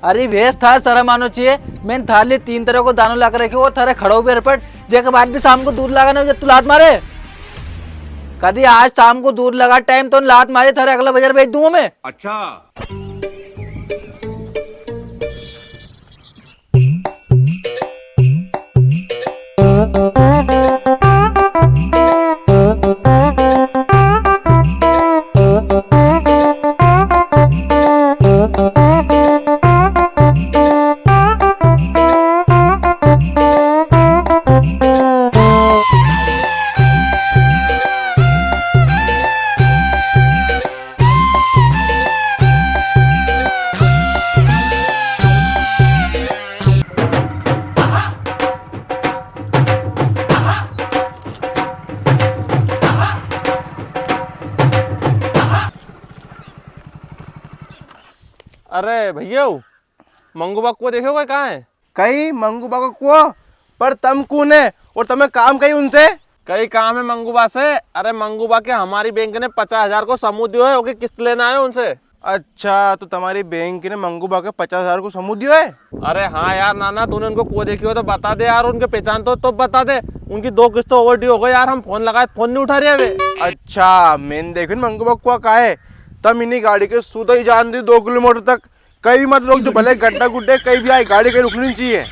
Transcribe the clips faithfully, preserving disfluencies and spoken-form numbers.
अरे भैंस, थारे शर्म आनो चाहिए। मैंने थारे लिए तीन तरह को दानो ला के रखे, वो थारे खड़ो भी अरपट, जेके बाद भी शाम को दूध लगाने हो जब तू लात मारे। कदी आज शाम को दूध लगा टाइम तो लात मारे, थारे अगला बाजार भेज दूंगा मैं। अच्छा। अरे भैया, मंगू बा को कुओ देख्यो कई, कां है? कई मंगू बा को कुओ? पर तम कुण है और तमे काम कई उनसे? कई काम है मंगू बा से? अरे मंगू बा के हमारी बैंक ने पचास हजार को समूह दियो है, ओकी किस्त लेना आयो उनसे। अच्छा, तो तमारी बैंक ने मंगू बा के पचास हजार को समूह दियो है? अरे हाँ यार नाना, तूने उनको कुओ देख्यो हो तो बता दे यार, उनके पहचान तो, तो बता दे। उनकी दो किस्त overdue हो गई यार, हम फोन लगाए, फोन नी उठा रिया वे। अच्छा, मैंने देख्यो नी मंगू बा को कुओ कां है, तम इनी गाड़ी के सीदो ही जान दी दो किलोमीटर तक। कई भी मत रोक जो, भले गड्ढा गुड्ढे कई भी आए, गाड़ी कई रुकनी नी चाहिए।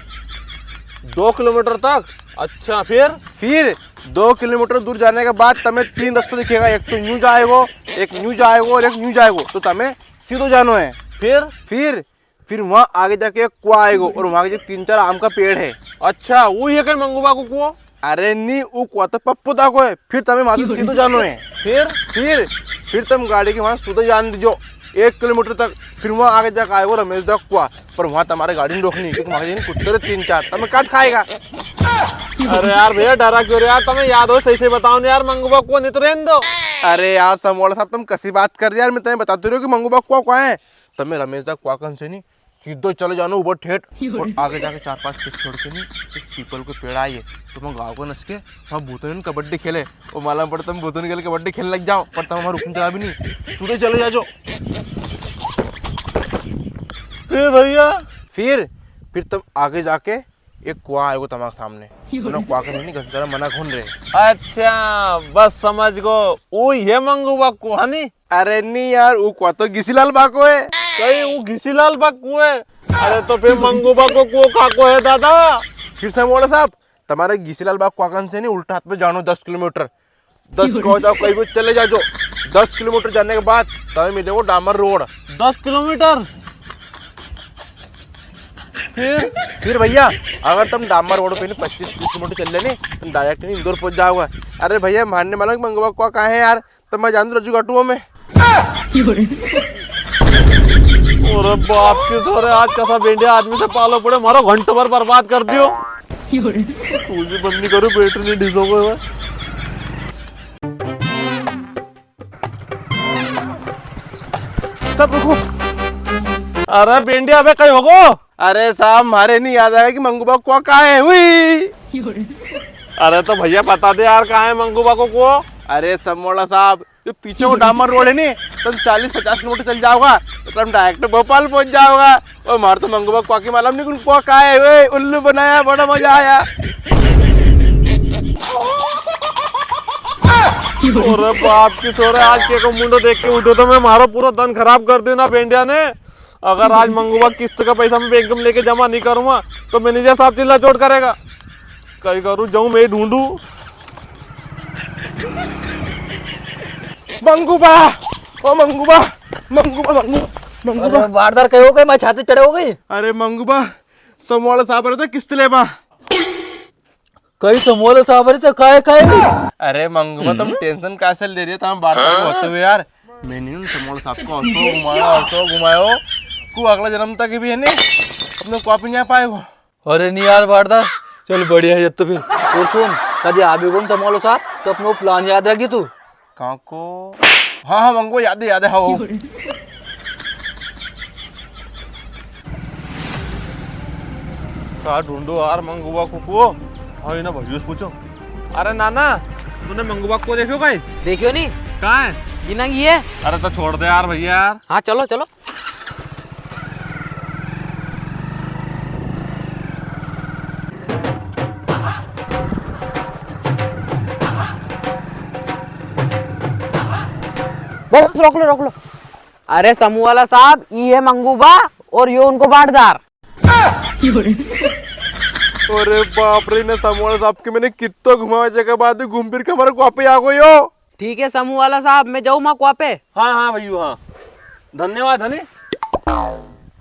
दो किलोमीटर तक? अच्छा, फिर? फिर दो किलोमीटर दूर जाने के बाद तमे तीन रस्ता दिखेगा, एक तो यूं जाएगो, एक यूं जाएगो और एक यूं जाएगो, तो तमे सीदो जानो है। फिर? फिर, फिर वहां आगे जाके एक कुआ आएगो और वहां के जो तीन चार आम का पेड़ है। अच्छा, वो ही है कई मंगू बा को कुओ? अरे नी, ऊ कुआ तो पप्पू दा को है, फिर तमे वहां से सीदो जानो है। फिर? फिर, फिर तम गाड़ी के वहां सीदो जान दीजो, एक किलोमीटर तक, फिर वहां आगे जाके आएगो रमेश दा को कुआ, पर वहां तमारे गाड़ी नी रोकनी, क्योंकि वहां जाने कुत्ते रे तीन चार, तमे काट खाएगा। अरे यार भैया, डरा क्यों रे यार, तमे याद हो सही से बताओ नी यार, मंगू बा को कुओ नी तो रेन दो। अरे यार समूह वाला साहब, तम कसी बात कर रिया यार, मैं तमे बतातो रियो कि मंगू बा को कुओ कां है, तमे रमेश दा को कुआ कन से नी, सीदो चले जानो ऊपर ठेठ और आगे जाके चार पांच खेत छोड़ के नी एक पीपल को पेड़ आए, तो मैं गाँव को नस के वहाँ भूतों ने कबड्डी खेले, वो मालूम पड़े तम भूतों ने कबड्डी खेलने लग जाओ, पर तम हमारे हुक्म चला भी नी, सीदो चले जाजो। फिर भैया? फिर, फिर तम आगे जाके एक कुआ आएगो तमारे सामने। उन्हें कुआ के नहीं, घनसारा मना कौन रे? अच्छा, बस समझ गो। ओ ये मंगू बा को कुओ, है नी? अरे नी यार, वो कुआ तो घिसीलाल बा को है। कई वो घिसीलाल बा को कुओ है? अरे तो फिर मंगू बा को कुओ कां को है दादा? फिर समूह वाला साहब, तमारे घिसीलाल बा को कुआ कन से नी उल्टा हाथ पे जानो दस किलोमीटर। दस को जाओ, कहीं भी चले जाजो। दस किलोमीटर जाने के बाद तमे मिलेगो डामर रोड। दस किलोमीटर? फिर? फिर भैया, अगर तम डामर रोड पे नी पच्चीस तीस किलोमीटर चल लेने, तम direct नी इंदौर पहुंच जाओगा। अरे भैया, मारने वाला मंगू बा को कुओ कां है यार? तो मैं जान रजू काटू में। अरे बाप के सारे, आज कसा बेंडिया आदमी से पालो पड़े, मारो घंटो भर बर्बाद कर दियो। सूजी बंद नी करूँ, बैटरी नी ढीसो को। तब रुको। अरे बेंडिया, अबे कई होगो? अरे साहब, मारे नी याद आया कि मंगू बा को कुओ कां है। हुई। अरे तो भैया बता दे यार, कां है मंगू बा को कुओ? अरे समूह वाला साहब, ये पीछे वो डामर रोड है नी, तम चालीस पचास किलोमीटर चल जाओगा, तो तम direct भोपाल पहुंच जाओगा। ओ, मारे तो मंगू बा को कुओ की मालूम नी, कुओ कां है, ओए, उल्लू बनाया, बड़ा मजा आया। अरे बाप की छोरे, आज के को मुंडो देख के उठो तो मैं, मारो पूरो दन खराब कर दियो ना बेंडिया ने। अगर आज मंगू बा किस्त का पैसा मैं बैंक में लेके जमा नी करूंगा, तो मैनेजर साहब चिल्ला चोट करेगा। कई करूँ, जाऊँ मैं ढूंढूं। मंगू बा, ओ मंगू बा, मंगू बा, मंगू, मंगू बा। अरे बारदार, कई हो गई, मैं छाती चढ़े हो गई। अरे मंगू बा, समूह वाला साहब रहता किस्त लेबा। कई समूह वाला साहब रहता, काय, काय? अरे मंगू बा, तम tension कासे ले रिया हो, तम बारदार को होते हुए यार। मैंने उन समूह वाला साहब को असो घुमायो, असो घुमायो, को अगला जन्म तक भी है नी, अपने कुओ पे नी आ पाएगो। अरे नी यार बारदार, चल बढ़िया है तो फिर। और सुन, कदी आवेगो नी समूह वालो साहब, तो अपनो plan याद रखी तू। काको? हाँ, हाँ, मंगू बा, याद है, याद है, हाँ, वो। कां ढूंढूं यार मंगू बा को कुओ? हाँ, इना भैया से पूछो। अरे नाना, तूने मंगू बा को कुओ देख्यो कई? देख्यो नी। कां है? इना की है। अरे तो छोड़ दे यार भैया यार। हाँ, चलो, चलो। बस, रोक लो, रोक लो। अरे समूह वाला साहब, ई है मंगू बा और यो उनको बाटदार। अरे बाप रे, इन्हें समूह वाला साहब के मैंने कित्तो घुमावा जगह बाद भी घूम फिर के हमारे कुआ पे आ गयो। ठीक है समूह वाला साहब, मैं जाऊँ माँ कुआ पे। हाँ, हाँ भैया, हाँ। धन्यवाद, हनी।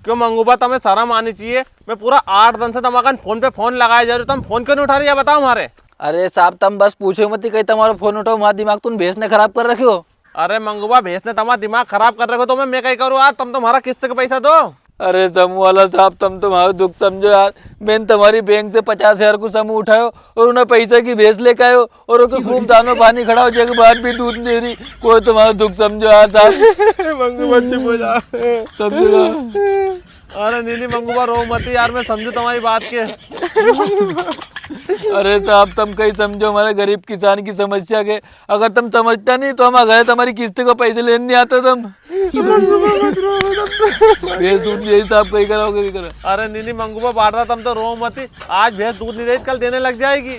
क्यों मंगू बा, तमें शर्म आनी चाहिए। मैं पूरा आठ दिन से तमारे फोन पे फोन लगाए जा रहे, तम फोन क्यों नहीं उठा रहे, या बताओ हमारे। अरे साहब, तम बस पूछो मती, कई तमारो फोन उठाओ, मारो दिमाग तुम भैंस ने खराब कर रख्यो। अरे मंगू बा, भैंस ने तमारो दिमाग खराब कर रख्यो, तो मैं, मैं कई करूँ यार, तम तो हमारा किस्त का पैसा दो। अरे समूह वाला साहब, तम तो मारो दुख समझो यार। मैंने तमारी बैंक से पचास हजार को समूह उठायो और उन्हें पैसा की भैंस लेके आयो और ओके खूब दानो पानी खड़ायो, जेके बाद भी दूध नी दे री। कोई तो मारो दुख समझो यार साहब। मंगू बा, चुप हो जा। समझो ना। अरे नी नी मंगू बा, रो मती यार, मैं समझू तमारी बात के। अरे साहब, तम कई समझो हमारे गरीब किसान की समस्या के। अगर तम समझता नी तो हम आ गए तमारी किस्त का पैसे लेने नी आता तम। मंगू बा, मत रो, मत रो। भैंस दूध नी दे री साहब, कई कराओगे, कई करा। अरे नी नी मंगू बा, बाटदार, तम तो रो मती। आज भैंस दूध नी दे री, कल देने लग जाएगी।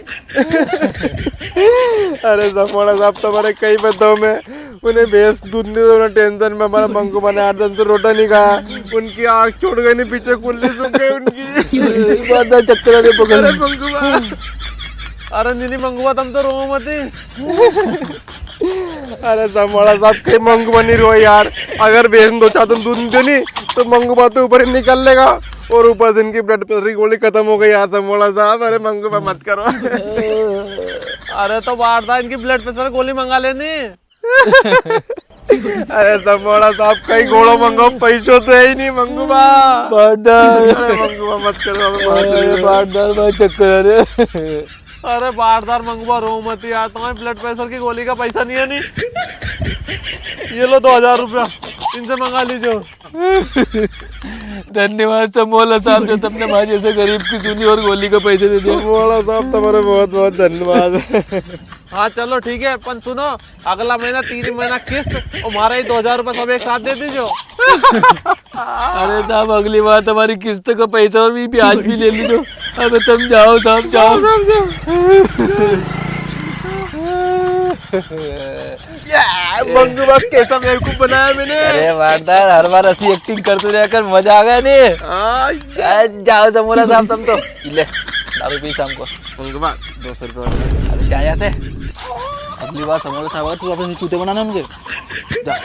अरे समूह वाला साहब, तमारे कई बताऊँ मैं। उन्हें भैंस दूध नी दे, उन्हें टेंशन में हमारा मंगू बा ने आठ दिन से रोटा नी खाया। उनकी आँख छोड़ गई नी, पीछे कुल्ली सूख गई उनकी। ये बात ना चक्कर आ रहे पकड़। अरे मंगू बा। अरे नी नी मंगू बा, तम तो रो मती। अरे समूह वाला साहब, कई मंगू बा नी रो यार। अगर भैंस दो चार दिन दूध नी दे नी, तो मंगू बा तो ऊपर ही निकल लेगा। और ऊपर से इनकी ब्लड प्रेशर की गोली खत्म हो गई यार समूह वाला साहब। अरे मंगू बा, मत करो। अरे तो बाटदार, इनकी ब्लड प्रेशर गोली मंगा लेनी। अरे समूह वाला साहब, कई गोळो मंगाओ, पैसो तो है ही नी मंगू बा। बाटदार। अरे मंगू बा, मत करो, हमें बात अरे नहीं है। बाटदार भाई, चक्कर आ रहे। अरे बाटदार मंगू बा, रो मती यार, तमारे ब्लड प्रेशर की गोली का पैसा नी है नी। ये लो दो हजार रुपया, इनसे मंगा लीजो। धन्यवाद समूह वाला साहब, जो तमने मारे जैसे गरीब की सुनी और गोली का पैसा दे दिया। समूह वाला साहब, तमारे बहुत बहुत धन्यवाद। हाँ चलो ठीक है, पण सुनो, अगला महीना तीन महीना किस्त और मारा ही दो हजार रुपया सब एक साथ दे दीजो। अरे साहब, अगली बार तमारी किस्त का पैसा और भी ब्याज भी ले लीजो। अबे तम जाओ साहब, जाओ। या, मंगू बा कैसा बेवकूफ बनाया मैंने। अरे बाटदार, हर बार ऐसी एक्टिंग करते रहकर मजा आ गया नी। हाँ, या। ए, जाओ समूह वाला साहब तम तो। ले, दारू पी शाम को। मंगू बा, दो सौ रुपये और। अरे जा यहाँ से। अगली बार समूह वाला साहब आए, तू अपने जूते बनाना उनके। जा।